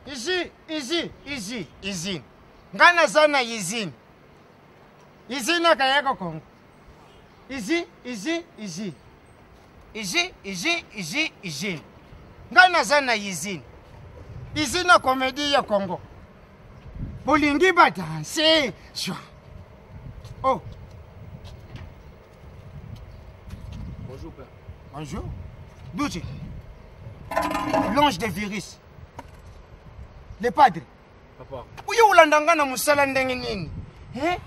Ici, ici, ici, ici. Ngai naza na usine. Usine akayaka Congo. Ici, ici, ici. Ici, ici, ici, usine. Ngai naza na usine. Usine ya comédie ya Congo. Bolingi ba danser. Oh. Bonjour père. Bonjour. Douche. L'ange des virus. Le padre. Papa. Oyo olanda nga na mosala ndenge nini? Hein?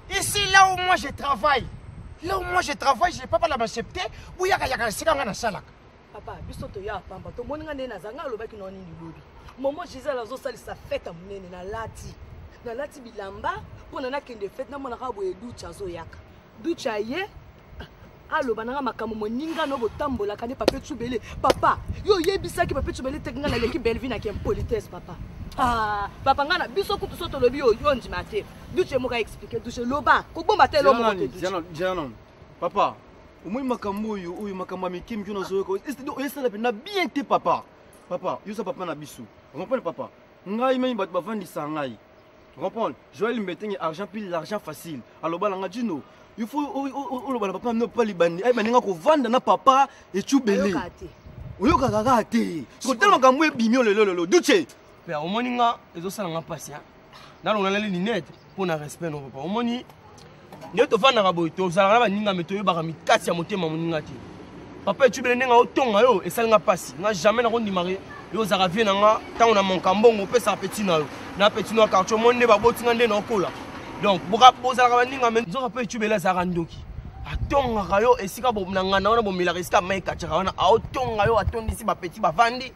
Ici là où moi je travaille. Là où moi je travaille, je peux pas la m'accepter. Boyaka yaka esika nga nasalaka. Papa, biso toya pamba tomoni nga nde naza nga alobaki na nini lobi. Momo Gisèle azosalisa fete ya monene nalati. Nalati bilamba mpo na nakende fete namonaka boye Ducha azoyaka. Ducha ye aloba nanga makambo moninga no botambolaka nde papa etsubele papa yo oyebisaki papa etsubele teke ngai naleki bellevue na kimpolitesse papa ah, papa ngai na biso kutu so tolobi yo yo ndima te duche moko aexplike duche loba kobomba te eloko moko te duche papa omoni makambo oyo oyo makambo ya mike mike nazoyoka esala mpenza bien te papa papa yoza papa na biso comprendre papa ngai meme bato bavandisa ngai comprendre joel mbetenge argent pile l'argent facile aloba na nga dino il faut oloba na papa no pa libandi ayeba ndenge akovanda na papa ecubele oyokaka kaka te kotala makambo ebimi lelo lelo duce père omoni nga ezosala nga mpasi nalonga nali lunette mpo na respect no papa omoni nde tofandaka boye tozalaka na baninga me toyebaka mikasi ya motema moninga te papa etubele ndenge aotonga yo esali nga mpasi nga jamais nakondimaka yo ozalaka vie na nga ntango na monka mbongo opesaka peti na yo na peti no ya quartier omoni nde baboti nga nde naokola donc bozalaka baninga me nzoka mpe etubele azalaka ndoki atongaka yo esika na nganda wana bomelaka esika mai ekatchaka wana aotonga yo atondisi bapeti bavandi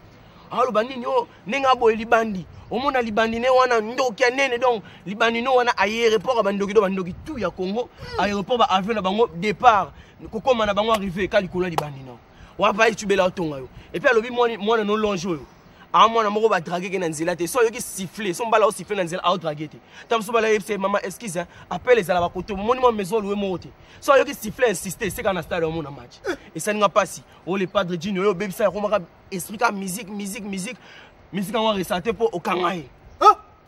aloba nini o ndenge aboye libandi omona libandi ne wana ndoki ya nene donc libandi no wana aéroport ya bandoki do bandoki tout ya congo aéroport ba avion na bango départ kokoma na bango arrivé ka likolo ya libandi no wapa etubela otonga yo epuis alobi mwana no longe oyo a mwana moko badrage ke na nzela te so ayoki siffle so mbala osiffle na nzela aodrage te ntango mosusu bala yebisa ye mama excuse appel ezala bakoto omoni mwa maison loué moko te so ayoki siffle insiste eseka na stade omona match esali nga mpasi oyo le padre jini oyo obebisa yakomaka esprit ka musique musique musique musique yango aresa te mpo okanga ye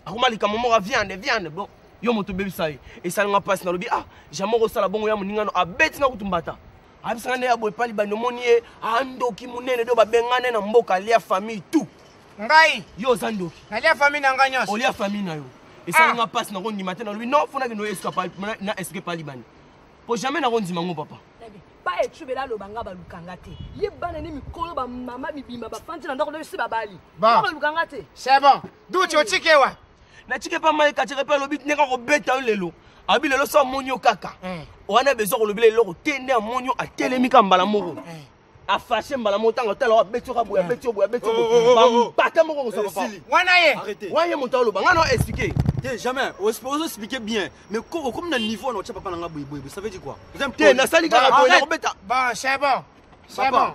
akoma likambo moko viande viande bon yo moto obebisa ye esali nga mpasi nalobi ah jamais okosala bongo ya moninga no abeti nga kutu mbata ayebisanga nde ya boye pali bandi omoni ye andoki monene do babengane na mboka alia famille tout ngai yo oza ndoki nalia famille na ngai nyonso olia famille na yo esali nga mpasi nakondima te nalobi non fo nakende oyesuka na eske palibani po jamais nakondima ngo papa pa etubela aloba nga baluka nga te ye bana ne mikolo bamama mibima bafandi na ndako esi babali baluka nga te c'est bon duti otike wa natike pa mai katiaka mpe alobi ndenge akobeta yo lelo alobi lelo so amoni yo kaka eh. wana besoin kolobela eloko te nde amoni yo atelemi ka mbala moko eh. afashe mbala moko ntango atala abeti yoka boye abeti yo boye abeti yo boye oh, oh, oh, bambata moko kozwa papa wana ye wana ye moto aloba ngai na expliquer te jamais ozo expliquer bien mais okomi na niveau na otya papa na nga boye boye ça veut dire quoi te nasali kaka boye nakobeta bon c'est bon c'est bon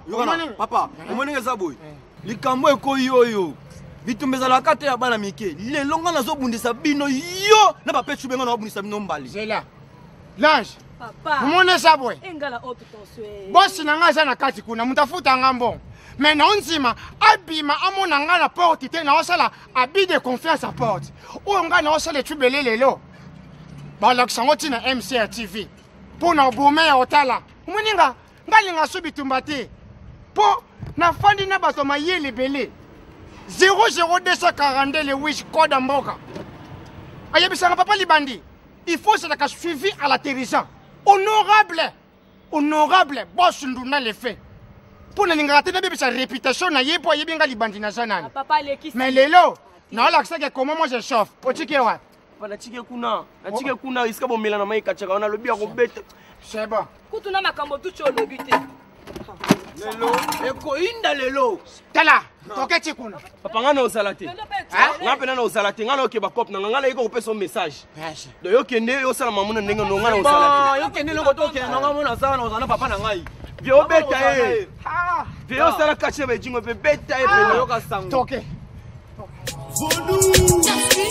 papa omoni eza boye likambo ekoyi oyo bitumba ezalaka te ya bana mike lelo ngai nazobundisa bino yo na bapechu benga nazobundisa bino mbali zela lange omoni eza boye bosi na ngai aza na kati kuna moto afuta nga mbongo me na ondima abima amona ngai na porte te naosala abus de confiance ya porte oyo ngai naosala etubele lelo balakisa yango ntina mc ya tv mpo na obome ya otala omoni nga ngai alinga so bitumba te mpo nafandi na bato ya mayele ebele 00242 le wish code ya mboka ayebisanga papa libandi il faut ezalaka suivi à l'atterrissant honorable honorable boss ndunda le fait mpo nalingaka te nabebisa réputation na ye mpo ayebi nga libandi naza nani ah, mais lelo naolakisaka comment moi je chauffe otiki ye wapi Papa natiki kuna natiki kuna esika bomela na mai ekatchaka wana alobi akobeta c'est bon kutu na makambo tuti olobi te lelo ekoyinda lelo tala toketi kuna papa ngai na ozala te ngai mpena na ozala te ngai na okeba cope na ngai ngai nayeki kopesa yo message donc yokende yosala mamuna ndenge no ngai na ozala te yokende eloko to okende na ngai mona aza na ozala na papa na ngai vie obeta ye vie osala kache bejingo mpe beta ye mpe yoka sango toke.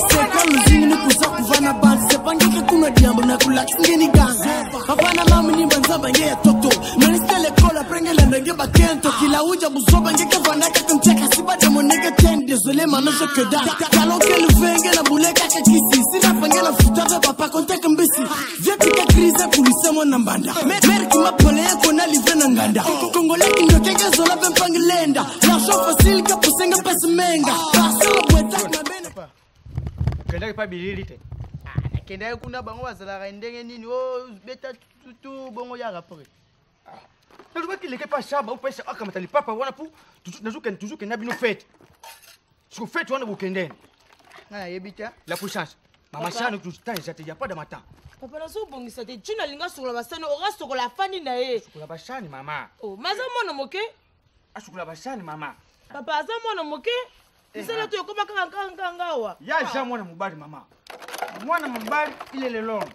Sekalozingi nikuza kuvana bali sepangeke kuna diambo na kulakisingeni ganga Papa mama ni banzaba nge ya toto. Manistele kola prengele ndenge bakento. Kila uja buzoba ngeke vandaka kumcheka sibade monege ten. Désolé maintenant je que dalle. Talon que le venge la boule kaka kisi. Sina fangela futave papa konte mbisi. Viens tika crise kulise mwana mbanda. Mer ki mapole yako na live na nganda. Congolais kindokeke zola bempangilenda. L'argent facile ka pusenga pesa menga. Parcela bweta na bene. Okendaki pa bilili te? Nakendaki kuna, bango bazalaka ndenge nini, o beta tutu bongo yaka apres. Nalobaki leke pa shaba opesa akamata lipapa wana pu nazokende toujours kenda bino fete. Siko fete wana bokendeni. Nga nayebi te. La puissance mama shano temps eza te, ya pas de matin. Papa, nazobongisa te. Ntina alingi asokola basani, orasokola afandi na ye. Sukola basani, mama. Oh, ma aza mwana moke. Asukola basani, mama. Papa aza mwana moke, misala to ekoma kaka nkanga awa. Ya aza mwana mobali, mama. Mwana mobali, il est l'homme.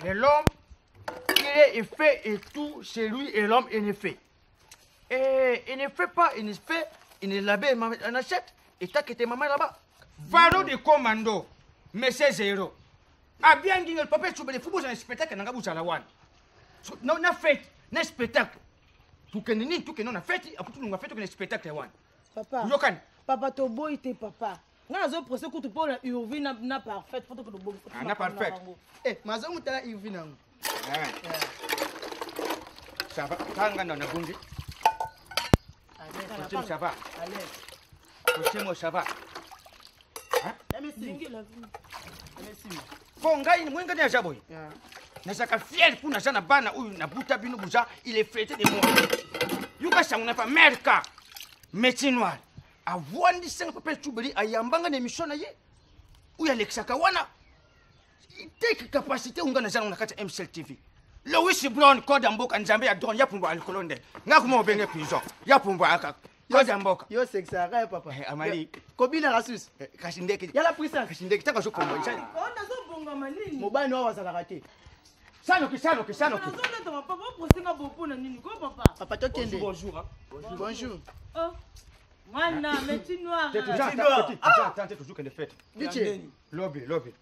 L'homme, il est, il fait et tout, c'est lui et l'homme, il ne fait. Et il ne fait pas, il ne fait, il ne l'avait, on achète. Et t'as que tes mamans là-bas. Varo de commando, monsieur Zéro. Ah bien, le papa est le football, c'est un spectacle, n'a pas la one. Non, na fête, na spectacle. Tout que ni tout que non, na fête, après tout le monde fait tout que spectacle one. Papa. Yokan. Papa, toboyi te, papa. Nga nazopresse kutu mpo na urvi na parfaite fo tokende. Ah, na parfaite. Eh, mazomutala irvi nango. Ça va, tanga na nagungi. Costume, ça va. Costume, ça va. Mpo ngai mwenga nde aza boye, nazalaka fier mpo naza na bana oyo nabuta bino boza. Il est fêté de moi. Yoka sango na pa merka métier noir avwandisanga papa Ecubeli, ayambanga na émission na ye oyo alekisaka wana teke capacité oyo nga naza nango na kati ya MCL TV. Louis Brown, code ya mboka, nzambe ya drone ya pumbwa alikolo nde nga kuma obenge prison ya pumbwa aka code ya mboka. Yo sekisaka ye, papa. Eh, amali. Kobinaka susu. Eh, kasi ndeke ya la puissance. Kasi ndeke ntango azopumbwa. Nazobongama nini? Mobali oyo azalaka te. Sanoki, sanoki, sanoki. Nazoleta papa, opresenga bo mpo na nini ko, papa? Papa, tokende. Bonjour, hein. Bonjour. Oh, mwana métier noir. Tante, toujours kende fete. Duche. Lobi, lobi.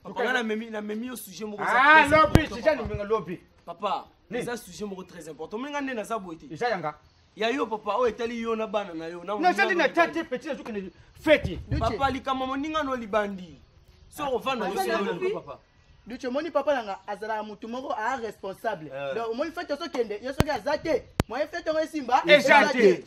Papa, nga namemi yo sujet moko eza Ah, très lobi. important, Sija papa. nimenga lobi. Papa, Nini? eza sujet moko très important. Omenga nde naza boye te. Eza yanga. Ya yo, papa, oyo etali yo na bana na yo. Nazali na tante petit, nazokende fete. Papa, likambo moninga no libandi soki ovanda yo, papa. Duche, omoni papa nanga azalaka motu moko aa responsable. Donc omoni fete ozokende, yo soki aza te, moye fete yango esimba Eza te.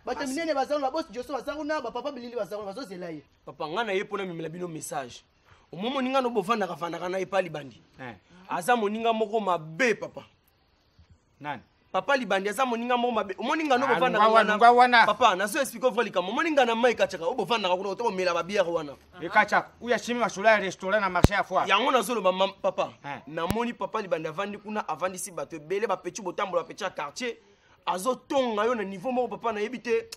Bato minene baza kuna, babosi joso baza kuna, bapapa bilili baza kuna, bazozela ye. Papa, nga na ye mpona memela bino message. Omo moninga no bovandaka vandaka na ye pa libandi aza moninga moko mabe, papa. Nani? Papa libandi aza moninga moko mabe. Omoninga no Ah, bovandaka lungwa wana, lungwa wana. Papa, nazo explique vrai likambo. Omoninga na mai katiaka oyo bovandaka kuna oto bomela babiere wana. Ekatiaka oyo asimi masolo ya restaurant na marché ya foire. Yango nazoloba, papa. Hein. Namoni papa libandi avandi kuna, avandisi bato ebele, bapeti botambola, bapeti ya quartier, azotonga yo na niveau moko, papa, nayebi te.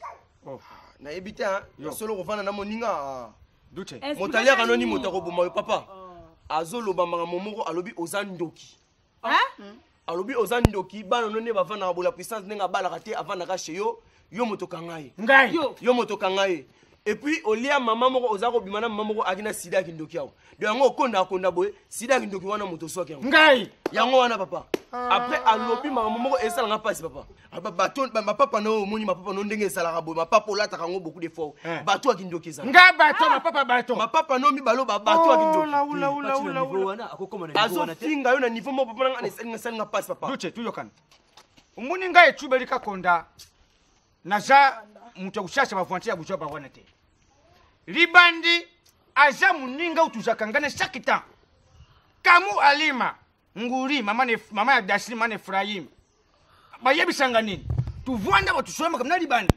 Oh. Nayebi te, hein. Yo. Solo kovanda na moninga, ah. Duche. Moto aliaka noni, moto akoboma yo, papa. Azoloba makambo moko, alobi oza ndoki. Alobi oza ndoki, bana no nde bavandaka bola puissance ndenge abalaka te, avandaka chez yo, yo moto okanga ye. Ngai? Yo moto okanga ye. Et puis olia mama moko, oza kobima na mama moko aki na sida ya kindoki awa. Donc yango okonda akonda boye, sida ya kindoki wana moto oswaki yango. Ngai? Yango wana, papa. Après alobi makambo moko esalanga mpasi, papa. Aloba bato mapapa na oyo omoni mapapa no ndenge ezalaka boye, mapapa olataka yango beaucoup de fois. Bato ya kindoki ezala. Ngai bato mapapa bato. Mapapa no mibale oyo bato ya kindoki. La, ula, ula, ula, ula. Azofinga yo na niveau moko, papa, nanga esalinga mpasi, papa. Duche, tuyokana. Omoni ngai etubeli kakonda, naza moto ya kosasa bavoiture ya bozwa bawana te. Libandi aza moninga oyo tozalaka ngai na chaque temps. Kamu alima nguri mama, ne, mama ya Dasli, mama na Efrahim, bayebisanga nini, tuvwanda bato soyamaka na libandi.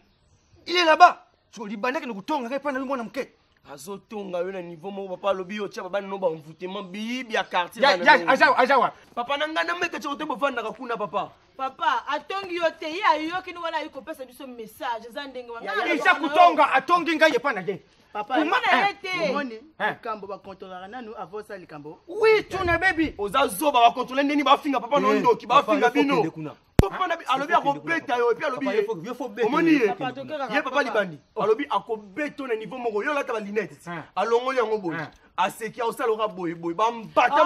Il est là-bas. So libandi akende kotonga ngai mpa na yo mwana moke. Azotonga yo na niveau moko, papa. Alobi yo tia babani no baenvoûtement biyibi ya quartier. Ya- Bana ya- na yo. Aza wapi? Papa, na ngai nameka ti kote bovandaka kuna, papa. Papa atongi yo te, ye ayoki ni wana ayi kopesa biso message eza ndenge wana. Eza kotonga, atongi ngai epa na ye. Papa, Komona ye te. omoni Eh. likambo bakontrolaka nanu avant osala likambo. Oui, tuna bebi. Oza zoba, bakontrole ndeni bafinga papa no ndoki, bafinga bino. Kuna. Papa alobi akobeta yo, et puis alobi omoni ye ye papa libandi alobi akobeta na niveau moko yo olata balinete alongoli yango boye aseki osala oka boye boye bambata.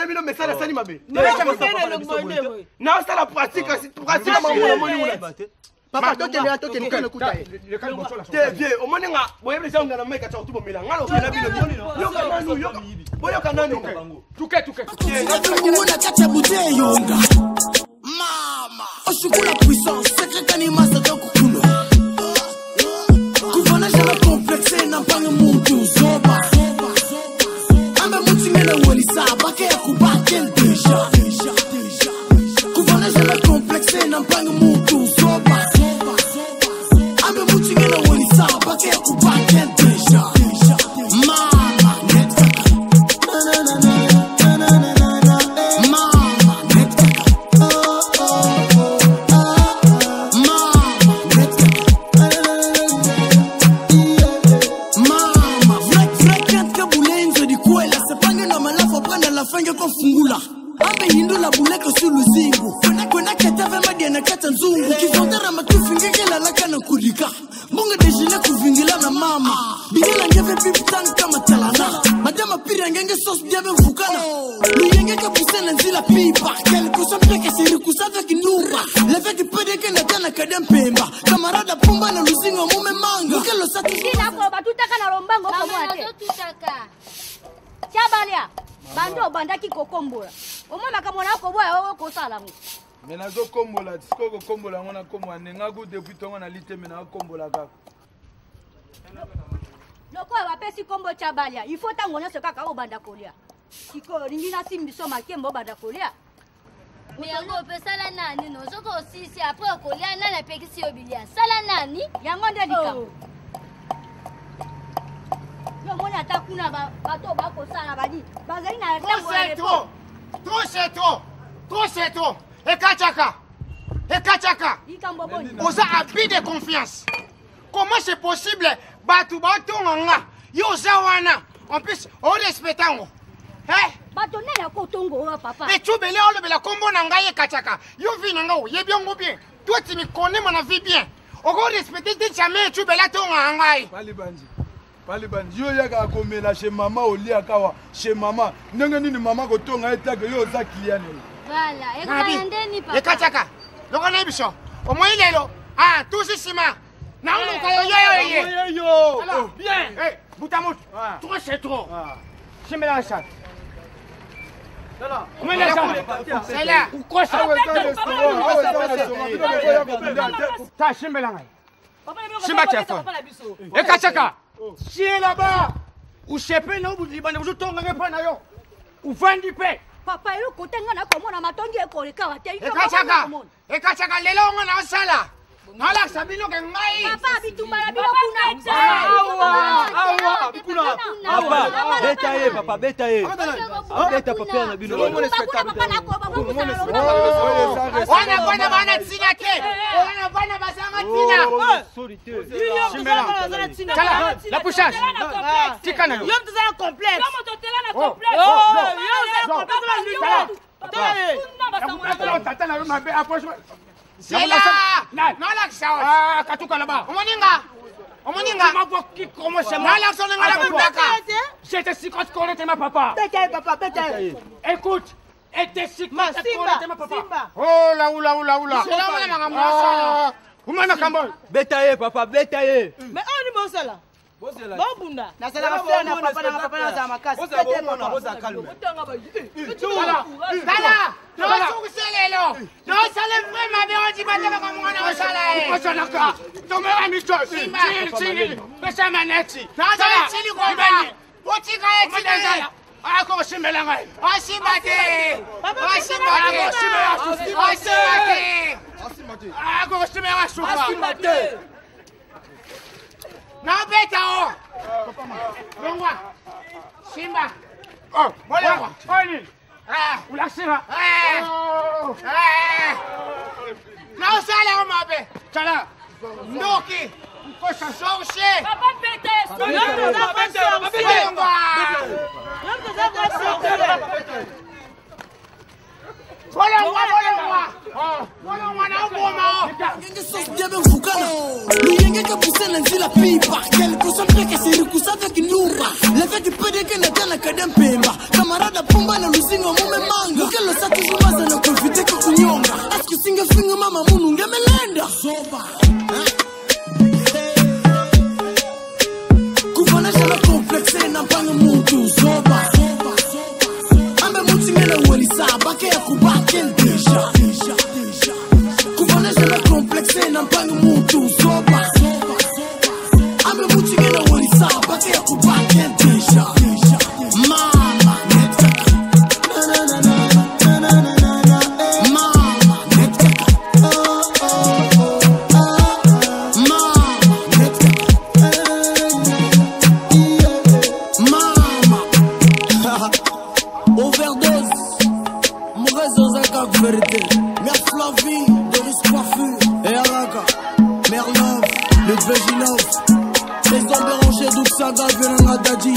Bino mesala asali mabe, naosala pratique pratique mamoni. Papa, tokende, tokende, tokende kuta ye. Te vie, omoni nga boyebi deja nga na mai kati tubomela nga lokela bino. Yoka nanu, yoka, boyoka nanu. Tuke tuke. Na kati ya bouteille yonga mama oshukula puissance secret kanimasa dokukunwa kuvana jamais complexe na mpange muntu zoba ambe mutingene welisa bake ya kubakel deja kuvana jamais complexe na mpange muntu zoba ambe mutingene welisa bake ya kubakel deja mama netkaka mama netkaka mama netkaka mama vrai vrai kente bulenzo dikwela sepange na malafu aprenda la fenge kofungula ambe hindula buleke su luzingu kwena kwena ketave madiana kata nzungu kivondera matufi ngekelalaka na kudika mbonge dejine kuvingila na mama bingela ngeve pipitang kama talana madama piri ngenge sos diabe mvukana luyenge kapuse na nzila pipa kelikusa mpeke sirikusave kinumba leveki pedeke na tana kade mpemba kamarada pumba na luzingo mume manga mukelo sati. Ntina koloba tutaka na lombango komona te. Nazotutaka. Tia balia bando obandaki kokombola, omoi makambo na koboya oyo kosala yango. Me nazokombola sikoyo, kokombola yango nakombola ndengaku depuis ntongo nali te, me nakombola kaka. Lokola bapesi nkombo tia balia, il faut ntango nyonso kaka obanda kolia. Sikoyo olingi nasimbi biso makemba, obanda kolia. Me yango mpe sala nani no soki osisi après okolia, nani apekisi yo bilia? Sala nani? Yango nde likambo yo omoni ata kuna bato bakosala bani bazali na Trop ntango ya c'est repos. trop. Trop c'est trop. Trop c'est trop. Ekachaka. Ekachaka. Likambo boni? Oza abus de confiance. Comment c'est possible bato batonga nga yo oza wana, en plus orespecte yango? Eh? Bato nani akotongo oyo, papa? Ecubele olobela nkombo na ngai ekachaka. Yo vie na ngai oyebi yango bien. Toi, tu me connais mon vie bien. Okorespecte te jamais ecubele atonga ngai. Palibanji, palibanji, yo oyakaka komela chez mama, oliaka awa chez mama, ndenge nini mama kotonga ye take yo oza client na ye? Voilà, ekozala ndeni, papa? Ekachaka loko na biso omoi lelo ah tusi nsima naoluka yo yo ye. Yo. Alors, bien. Hey, Boutamout, trop c'est trop. Simbela ça. Combien de C'est là. Quoi ça? Awa eza restaurant, awa eza restaurant, bino bokoya kobunda te. Ta simbela ngai. Simba telefone. Ekachaka. Sie là-bas. Usepe na ubudibanda uzotonga nge pa na yo. Uvandi pe. Papa, eloko te nga nakomona matongi ekoleka wa te. Ekachaka. Ekachaka lelo ngo na osala. Nalakisa bino ke ngai. Papa, bitumba na bino kuna. Awa kuna, papa, beta ye, papa, beta ye, beta papa na bino. Bitumba kuna, papa, nakoba bobusana. Wana bana bana tina te. Wana bana bazanga tina. Sorry te. Tala, la puissance. Tika na yo. Yo moto oza na complexe. Yo moto otela na Oh, complexe. oh, non. Yo oza na Non. complexe, Tala. kuna basango na Tata na yo mabe approche. C'est là. Nalakisa. Ah, katuka là-bas. Omoninga. Omoninga. Tu m'as qui commence à Nalakisa oninga na bundaka. J'étais si quand tu connais ma papa. Beta ye, papa, beta ye. Écoute, était si Ma quand tu Simba, connais ma papa. Simba. Oh la oula oula oula. C'est là omona makambo nasala. Omona makambo. Beta ye, papa, beta ye. Mais oyo ni bosala bobunda. Nazalaka fier na papa nanga, papa nazala makasi. Bozala Beta ye, bomona, papa. bozala calme. Otanga ba Tala. Tala. Nasukise lelo. Nasala vrai mabe ondima te makambo nga nasala ye. Kosanaka. Tomera micho. Simba. Chili. Pesa maneti. Nazala chili koma. Botika ye tika ye. Ako simbela ngai. Asimba te. Asimba te. Asimba te. Ako simbela suka. Asimba te. Nabeta o. Longwa. Simba. Oh, Bolongwa. Oni. Ah. Ulakisira. Eh. Oh. Eh. Naosala yo mabe. Tala. Ndoki. Sorcier. Papa beta Bolongwa, bolongwa. Bolongwa na oboma. Ngenge mvukana luyenge kapuse na nzila pipa kelikosa mpeke sirikusa veki nura leveki pedeke na tana kade mpemba kamarada pumba na luzingo mume manga mukelo sa tuzumaza na profiteke kunyonga aski singe mama munu ngemelenda zoba kuvanesha na complexe na mpange muntu zoba ambe mutu ngene welisa bake ya kubake deja kuvanesha na complexe na mpange muntu zoba ambe mutu ngene welisa bake ya kubake deja mama netaka na na na na na na na na mama netaka mama netaka mama overdose mauvaise ozaka vérité mère Flavie Doris Coiffure et Araka mère Love le Veginov Trésor Béranger Douk Saga Venanga Dadi.